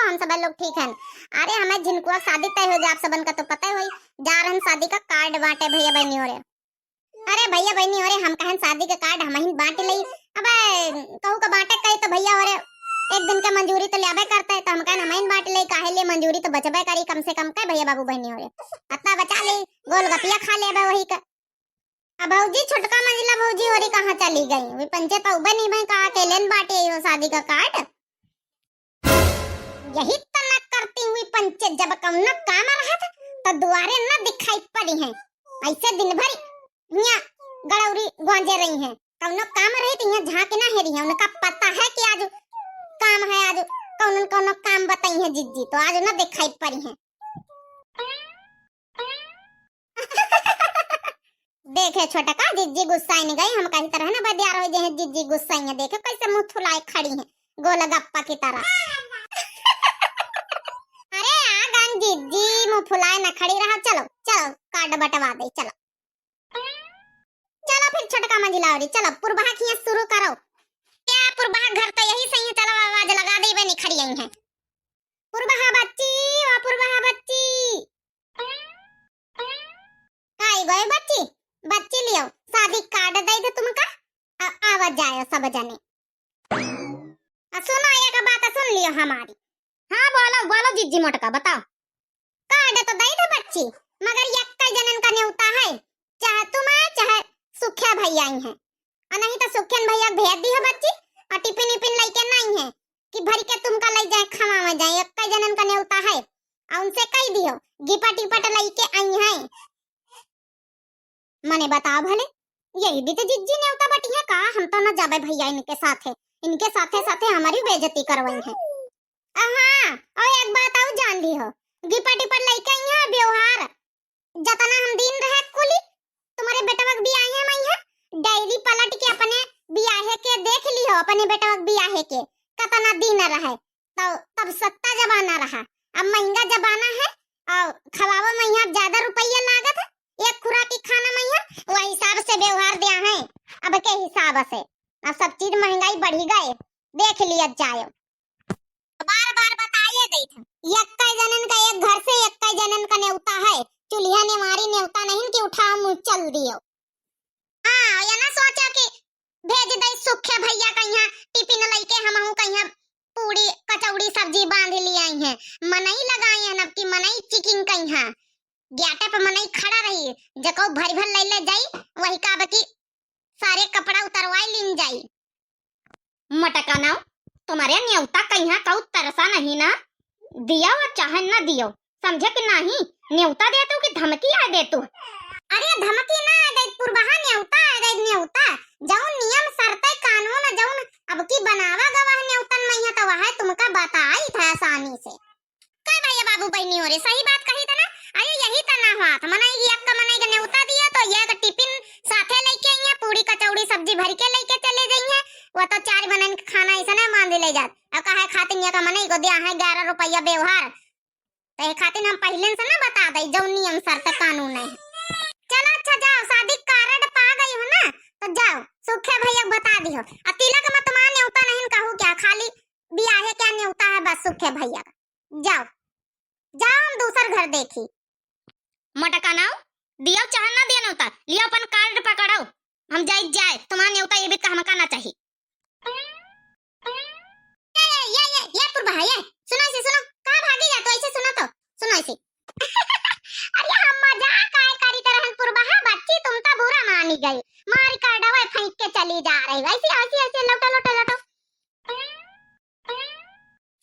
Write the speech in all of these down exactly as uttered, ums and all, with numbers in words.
हम सब लोग ठीक हन। अरे, हमें झिनकुआ शादी तय हो गया, आप सबन का तो पता ही होई। जा रहन शादी का कार्ड बांटे भैया बहनी हो रे। अरे भैया बहनी हो रे, हम कहन शादी का कार्ड हम ही बांट लई। अब कहू का बांटे कही तो भैया हो रे, एक दिन का मंजूरी तो लेबे करते, तो हम कहन हम ही बांट लई, काहे लिए मंजूरी तो बचबे करी कम से कम, कहे भैया बाबू बहनी हो रे, अतना बचा ले, गोलगपिया खा लेबे वही का। अब भौजी, छोटका मंझला भौजी होरी कहाँ चली गई? वे पंचे तो उबे नहीं भई, कहाँ अकेले न बाटे यो शादी का कार्ड? यही तो न करती हुई पंचे, जब कौनो काम रहत तो दुआरे न दिखाई पड़ी हैं। ऐसे दिन भर हियाँ गड़ौरी गुआंजे रही हैं, कौनो काम रही तो हियाँ झांक ना हेरी हैं। उनका पता है कि आज काम है, आज कौनो न कौनो काम बताई है जिज्जी, तो आज न दिखाई पड़ी हैं। देखे छोटका, जिज्जी गुस्साइन गई, हम कही तरह न बदियार हो जे हैं, जिज्जी गुस्साई हैं, देखे कैसे मुँह फुलाए खड़ी हैं गोलगप्पा की तरह। अरे आ गन जिज्जी, मुँह फुलाए न खड़ी रहा, चलो चलो कार्ड बंटवा दे, चलो। चलो फिर छोटका मंझला होरी, चलो पुरबहा खिया शुरू करो। क्या पुरबहा घर तो यही सही है, चलो आवाज लगा दे, बनी खड़ी आई है। पुरबहा बच्ची, ओ पुरबहा बच्ची। आई गए बच्ची, बच्ची लियो, शादी कार्ड दे दे तुमका, आ, आवा जायो सब जने। आ सुनो, एक बात सुन लियो हमारी। हाँ बोलो, बोलो जिज्जी मोटका, बताओ। कार्ड तो दे दे बच्ची, मगर यक्का जनन का न्योता है, चाहे तुम आए, चाहे सुख्या भैया आई हैं। आ नहीं तो सुखेन भैया भेज दियो बच्ची, और टिफिन इफिन लइके नहीं है कि भर के तुमका लई जाए, खवावे जाए, एक कई जनन का न्योता है। और उनसे कह दियो गिपट इपट लइके आई हैं। मने बताओ भले, यही भी तो जिज्जी न्योता बटी है का? हम तो न जाबे भैया इनके साथे, इनके साथे साथे हमारी बेइज्जती करवाई है। हाँ, और एक बात और जान लियो, गिपट इपट लइके आई है, व्यवहार जतना हम दिन रहे कुली, तुम्हारे बेटवा के बियाहे मइहाँ, डायरी पलट के अपने बियाहे के देख लियो, अपने बेटवा के बियाहे के कतना दिन रहे, तो तब सस्ता जमाना रहा, अब महंगा जमाना है, और खवावा मइहाँ ज्यादा रुपया लागत है, एक खुराकी खाना मइहाँ, वह हिसाब से व्यवहार दिया है, अब के हिसाब से, अब सब चीज महंगाई बढ़ी गए, देख लिया जाए। बार बार बताइए देत हैं। यक्का जनन का एक घर से यक्का जनन का न्योता है। चूल्हा नेवारी न्योता नहीं कि उठाओ मुँह चल दियो। हाँ, ये ना सोचो कि भेज दे सुखे भैया कहिया टिफिन लइके हमहू कहिया पूड़ी कचौड़ी सब्जी बांध ले आई हैं। मनई लगाई हैं, अब की मनई चिकिंग कहिया। गेटे पे मनई खड़ा रही, जको भर भर ले ले जाई, वही का बकी सारे कपड़ा उतरवाई लीन जाई। मटकाना, तुम्हारे न्योता कहिया कऊ तरसा नहीं ना, दियो और चाहे ना दियो, समझे कि नहीं? न्योता दे तू कि धमकी आ दे तू? अरे धमकी ना आ दे, पुरबहा न्योता आ दे, न्योता। जौन नियम शर्त कानून जौन अब की बनावा गवा न्योतन मइहाँ तो वह तुमका बताई था आसानी से। का भैया बाबू बहनी हो रे, सही बात कही था ना? अरे यही तो ना हुआ था, मनई की अक्का मनई के न्योता दिया तो ये एक टिफिन साथे लेके आई है, पूड़ी कचौड़ी सब्जी भर के लेके चले जाई है। वह तो चार मनई के खाना ऐसा ना बांध ले जात। अब कहे खातिर ये का मनई को दिया है ग्यारह रुपया व्यवहार, तो ये खातिर हम पहले से ना बता दे जौन नियम शर्त कानून है। चलो अच्छा जाओ, शादी कार्ड पा गई हो ना, तो जाओ सुखे भैया को बता दी हो। आ तिलक में तुम्हारा न्योता नहीं कहू क्या, खाली बियाहे क्या न्योता है बस सुखे भैया का। जाओ, जाओ, हम दूसर घर देखी। मटका नाव, दियो चाहे ना दियो न्योता, लियो अपन कार्ड पकड़ो, हम जाई जाए, तुम्हारा न्योता ये भी तो हमका ना चाहिए। ये, ये, ये, ये पुरबहा, ये, सुनो ऐसे, सुनो, कहाँ भागी जा तो ऐसे, सुनो तो, सुनो ऐसे। अरे हम मजाक आए करी तरहन पुरबहा, बच्ची तुम तो बुरा मानी गई, मारी कार्डवा फेंक के चली जा रही, ऐसे, ऐसे, ऐसे, लौटो, लौटो, लौटो।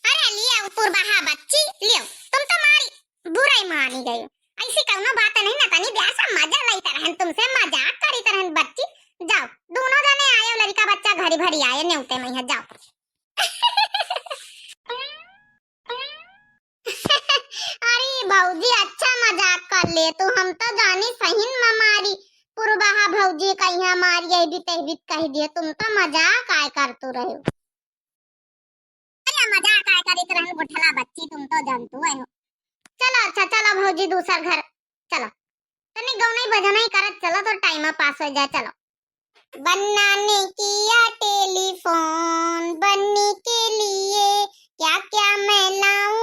अरे लियो पुरबहा बच्ची, लियो, तुम तो मारी बुराई मानी गई। ऐसी कौनो बात नहीं ना, तनी ब्याह से मजा लई तरहन, तुमसे मजाक करी तरहन बच्ची। जाओ, दोनों जने आयो, लड़का बच्चा घरी भरी आए न्योते मइहाँ, जाओ। अरे भौजी, अच्छा मजाक कर ले तू, हम तो जानी सही में मारी पुरबहा भौजी कहिया मारी, ये भी तह भी कह दिए, तुम तो मजाक आए कर तू रहे हो। अरे मजाक आए करी तरहन गोठला बच्ची, तुम तो जानतू है हो। चलो अच्छा, चलो भौजी दूसर घर चलो। तनी गौनई बजनई करत चलो तो टाइम पास हो जाए, चलो। बन्ना ने किया टेलीफोन, बन्नी के लिए क्या क्या मैं लाऊं?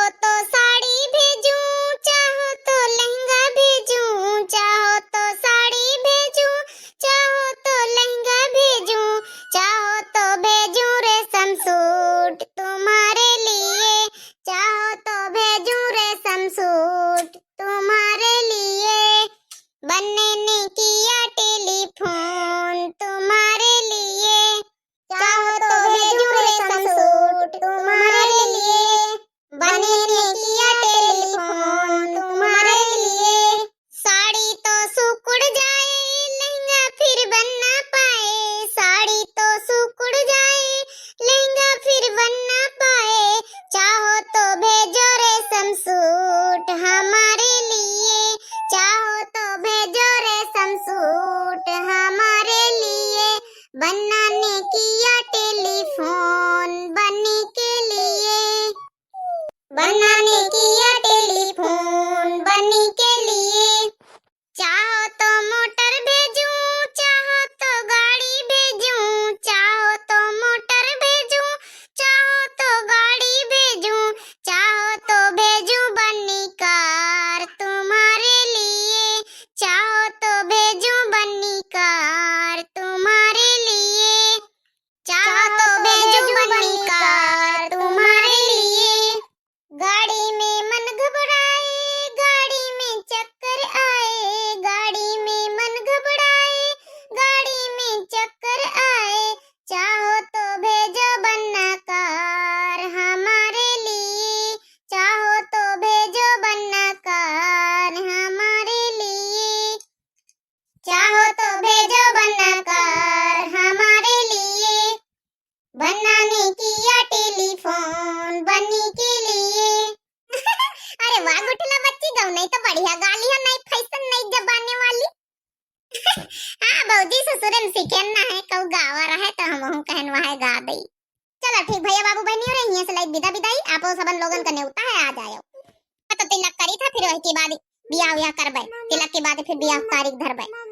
तो साड़ी भेजूं, चाहो तो लहंगा भेजूं, चाहो तो साड़ी भेजूं, चाहो तो लहंगा भेजूं, चाहो तो भेजूं रेशम सूट तुम्हारे लिए, चाहो तो भेजूं रेशम सूट तुम्हारे लिए। बनने ने किया टेलीफोन तुम्हारे लिए, चाहो तो भेजूं रेशम सूट तुम्हारे लिए। बनने ने किया टेलीफोन तुम्हारे लिए। साड़ी तो सिकुड़ जाए, लहंगा फिर बन ना पाए, साड़ी तो सिकुड़ जाए, लहंगा फिर बन ना पाए। चाहो तो भेजो रेशम सूट हमारे लिए, चाहो तो भेजो रेशम सूट हमारे लिए। बनाने किया टेलीफोन बनी के लिए, बनाने किया टेलीफोन बनी के लिए। चाहो तो मोटर भेजूं, चाहो तो गाड़ी भेजूं, चाहो तो मोटर भेजूं, चाहो तो गाड़ी भेजूं, चाहो तो भेजूं बनी कार तुम्हारे लिए, चाहो तो भेजूं बनी कार तुम्हारे लिए, चाहो तो भेजूं बनी कार तुम्हारे लिए। गाड़ी में मन घबराए, गाड़ी में चक्कर आए, गाड़ी में मन घबराए, गाड़ी में चक्कर आए। चाहो तो भेजो बन्ना कार हमारे लिए, चाहो तो भेजो बन्ना कार हमारे लिए, चाहो तो भेजो बन्ना कार हमारे लिए। बनाने किया टेलीफोन बनी के लिए। अरे वाह गुठला बच्ची, गवनई तो बढ़िया गा लिहा, नई फैशन, नई जमाने वाली। हाँ भौजी, ससुरे में सीखे ना है, कहू गावा रहे तो हमहू कहन वहाँ गा दई। चलो ठीक भैया बाबू बहनी हो रही, हियां से लाई विदा विदाई, आपो सबन लोगन का नेवता है, आ जायो। तो तिलक करी था, फिर वही के बाद बियाह उयाह करबे, तिलक के बाद फिर बियाह तारीख धरबे।